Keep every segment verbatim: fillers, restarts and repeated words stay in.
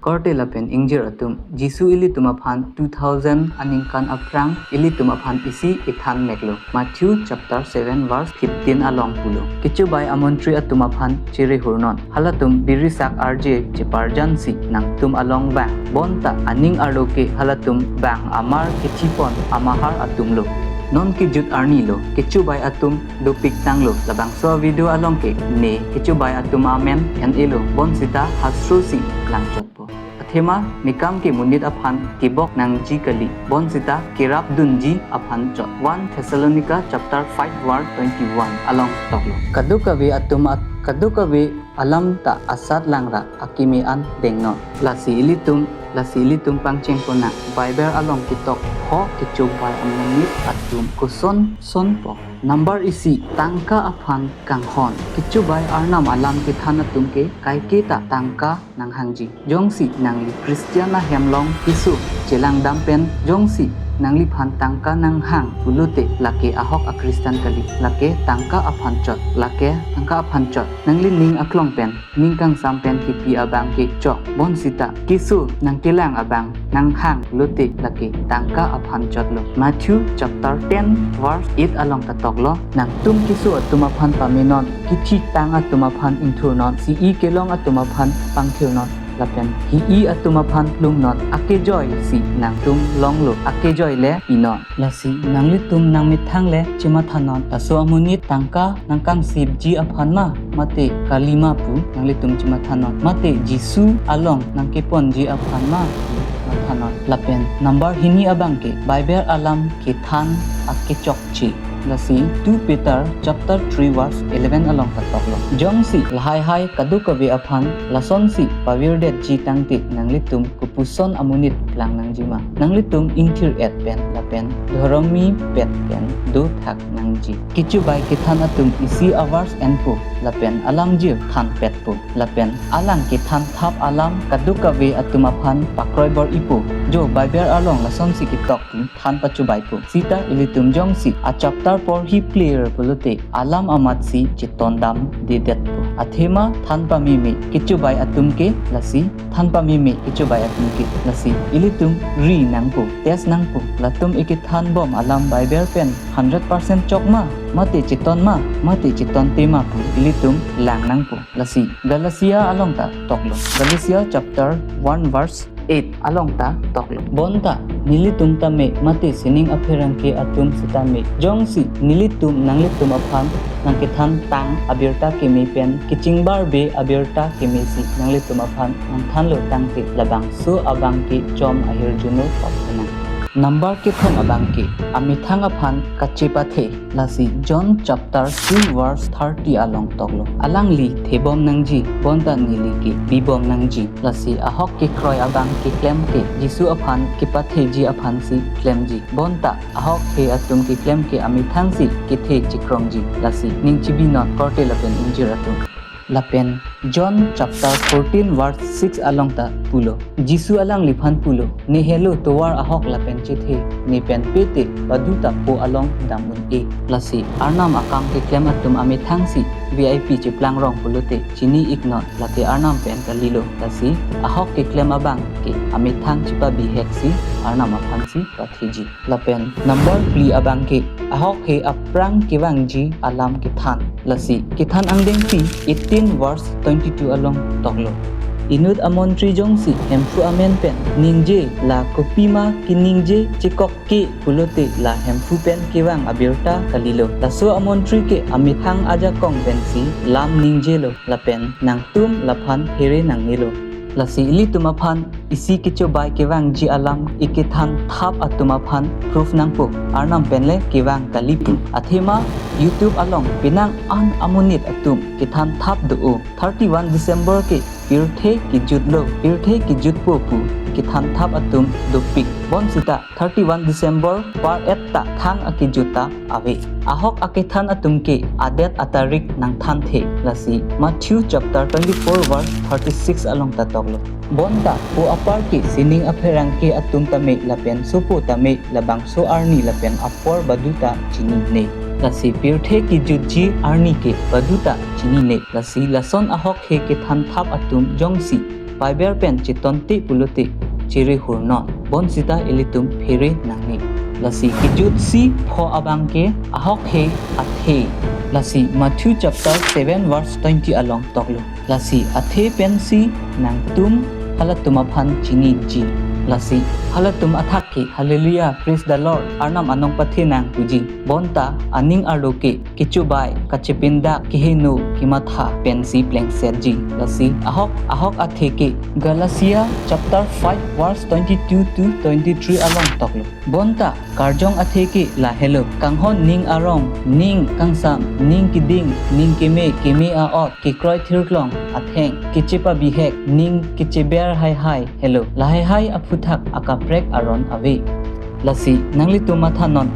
Korte lapen ingjir atum, Jisu ilitum aphan two thousand aningkan aphrang ilitum aphan isi ithan meklo. Matthew chapter seven verse fifteen along pulo. Kechobai amontri atum aphan chirihurnon. Halatum birisak arje cheparjansi nangtum along vang. Bonta aning arlo ke halatum bang amar kechipon amahar atumlo. Non kejut arnilo, kechobai atum dopik tanglo, labangso video along ke ne kechobai atum amen en-elo, bonsita hastro si langchotpo. Athema nekam ke monit aphan kebok nangji kali, bonsita kerap dunji aphan chot. One Thessalonica chapter five verse twenty-one along toklo. Kadokave atum at-, kadokave alam ta asat langra akimi an dengnon. Lasi ilitum, lasi ilitum pangcheng pona Bible along ketok ho kechobai amonit atum koson sonpo. Number isi, tangka aphan kanghon. Kechobai Arnam alam kethan atum ke kaike ta tangka nanghangji. Jongsi nangli Christian ahem long keso chelangdam pen jongsi nangliphan tangka nanghang pulote lake ahok a-Christian kali, lake tangka aphan chot, lake tangka aphan chot. Nangli ning aklong pen, ning kangsam pen kipi abang ke chok, bonsita keso nangkelang abang nanghang lote lake tangka aphan chotlo. Matthew chapter ten verse eight along ta toklo, nangtum keso atum aphan pamenon, kethitang atum aphan ingthurnon, si-i kelong atum aphan pangthirnon, lapen hi-i atum aphan plungnon. Akejoisi nangtum longlo, akejoi le pinon. Lasi nanglitum nangmethang le chemathanon, laso amonit tangka nangkangsipji aphan ma, mate kalima pu nanglitum chemathanon, mate Jisu along nangkeponji aphan ma pu mathanon. Lapen number hini abang ke Bible alam kethan akechokche. Lasi two Peter chapter three verse eleven along ta toklo. Jongsi lahai hai kadokave aphan lasonsi pavirdetji tangte nanglitum kopuson amonit klang nangjima? Nanglitum ingthir-et pen lapen dhorommi pet pen dothak nangji. Kechobai kethan atum isi a-verse enpo, lapen alamjir thanpetpo, lapen alang kethan thap alam kadokave atum aphan pakroibor-ipo. Jo Bible along lasonsi ketok pu than pachobaipo. Sita ilitum jongsi a-chapter porhi pler pulote alam amatsi chetondamdedetpo. Athema than pameme kechobai atum ke, lasi than pameme kechobai atum ke, lasi ilitum ri nangpo, test nangpo, latum ikethan bom alam Bible pen hundred percent chok ma, mate cheton ma, mate chetonte ma pu ilitum lang nangpo. Lasi Galatia along ta toklo. Galatia chapter one verse eight along ta toklo. Bonta nelitum tame mate sining apherangke atum sitame, jongsi nelitum nanglitum aphan nangkethan tang abirta keme pen kechingbarbe abirta kemesi nanglitum aphan nangthanlo tangte, labangso abang ke chom ahirjuno pap nang. Number kethom abang ke amethang aphan kachepathe. Lasi John chapter two verse thirty along toklo. Alangli thebom nangji, bonta neli ke bibom nangji. Lasi ahok kekroi abang keklem ke Jisu aphan kepatheji aphansi klemji. Bonta ahok he atum keklem ke amethangsi kethe chekrongji. Lasi ning chibinon korte lapen ingjir atum. Lapen John chapter fourteen verse six along ta pulo. Jisu alangliphan pulo, "Ne helo tovar ahok lapen chethe, ne pen pete baduta po along dam un-e." Lasi Arnam akam keklem atum amethangsi V I P cheplangrong pulote chini-iknon, lake Arnam pen kalilo. Lasi ahok keklem abang ke amethang chepabiheksi Arnam aphansi patheji. Lapen number phli abang ke ahok he aphrang kevangji alam kethan. Lasi kethan angdengpi eighteen verse twenty-two along toklo. Inut amontri jongsi Hemphu amen pen ningje la kopima keningje chekok ke pulote la Hemphu pen kevang abirta kalilo. Laso amontri ke amethang ajakong pensi lam ningjelo lapen nangtum laphan phere nangnelo. Lasi ilitum aphan isi kechobai kevangji alam ikethan thap atum aphan proof nangpo, Arnam pen le kevang kali pu. Athema YouTube along penang an amonit atum kethan thap do-o. Thirty-one December ke pirthe kejutlo, pirthe kejutpo pu kethan thap atum dopik. Bonsita thirty-one December par-et ta thang akejut ta ave. Ahok akethan atum ke adet atarik nangthanthe. Lasi Matthew chapter twenty-four verse thirty-six along ta toklo. Bonta po apar ke sining apherangke atum tame lapen sopo tame labangso arni lapen apor baduta chinine. Lasi pirthe kejutji arni ke baduta chinine. Lasi lason ahok he kethan thap atum jongsi Bible pen chetonte pulote chere hurnon. Bonsita ilitum phere nangne. Lasi kejutsi pho abang ke ahok he athe. Lasi Matthew chapter seven verse twenty along toklo. Lasi athe pensi nangtum halatum aphan chiniji. Lasi halatum athak ke Hallelujah, praise the Lord, Arnam anong pathenang puji. Bonta aning arlo ke kechobai, kachepindak, keheno, kematha pensi plengsetji. Lasi ahok ahok athe ke Galatia chapter five verse twenty-two to twenty-three along toklo. Bonta karjong athe ke lahelo: kanghon ning arong, ning kangsam, ning keding, ning keme, keme a-ot, kekroi thirklong atheng, kechepabihek, ning kecheber haihai helo. Lahaihai aphuthak akaprek aron ave. Lasi nanglitum mathanon,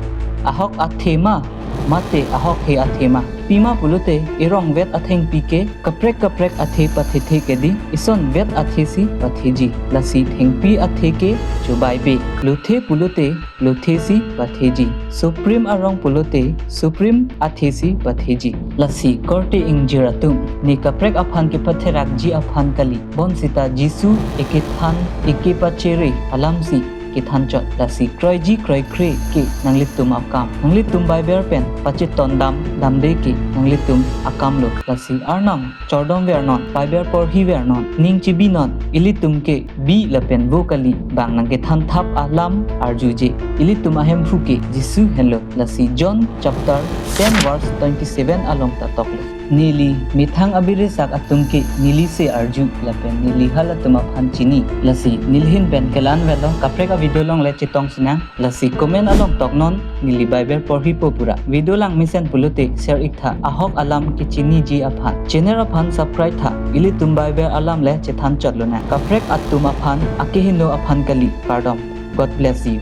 ahok athe ma, mate ahok he athe ma? Pima pulote erongvet athengpi ke kaprek kaprek athe pathethe kedi, isonvet athesi patheji. Lasi thengpi athe ke chobaibe. Lothe pulote lothesi patheji. Suprim arong pulote suprim athesi patheji. Lasi korte ingjir atum, ne kaprek aphan kepatherakji aphan kali. Bonsita Jisu ekethan ekepachere alamsi kethanchot. Lasi kroiji kroikre ke nanglitum akam. Nanglitum Bible pen pachetondam damde ke nanglitum akamlo. Lasi Arnam chordom vernon, Bible porhi vernon, ning chebinon. Ilitum ke bi lapen vo kali, bang nangkethan thap alam arjuje. Ilitum ahemphu ke Jisu henlo. Lasi John chapter ten verse twenty-seven along ta toklo: Neli methang abiresak atum ke nelise arju lapen neli halatum aphan chini. Lasi nelihin pen ke la-an velo, kaprek a-video along le chetong sinang. Lasi comment along toknon, neli Bible porhipo pura. Video lang mesen pulote share iktha, ahok alam kechiniji aphan. Channel aphan subscribe tha, ilitum Bible alam le chethanchot lonang. Kaprek atum aphan akeheno aphan kali. Kardom. God bless you.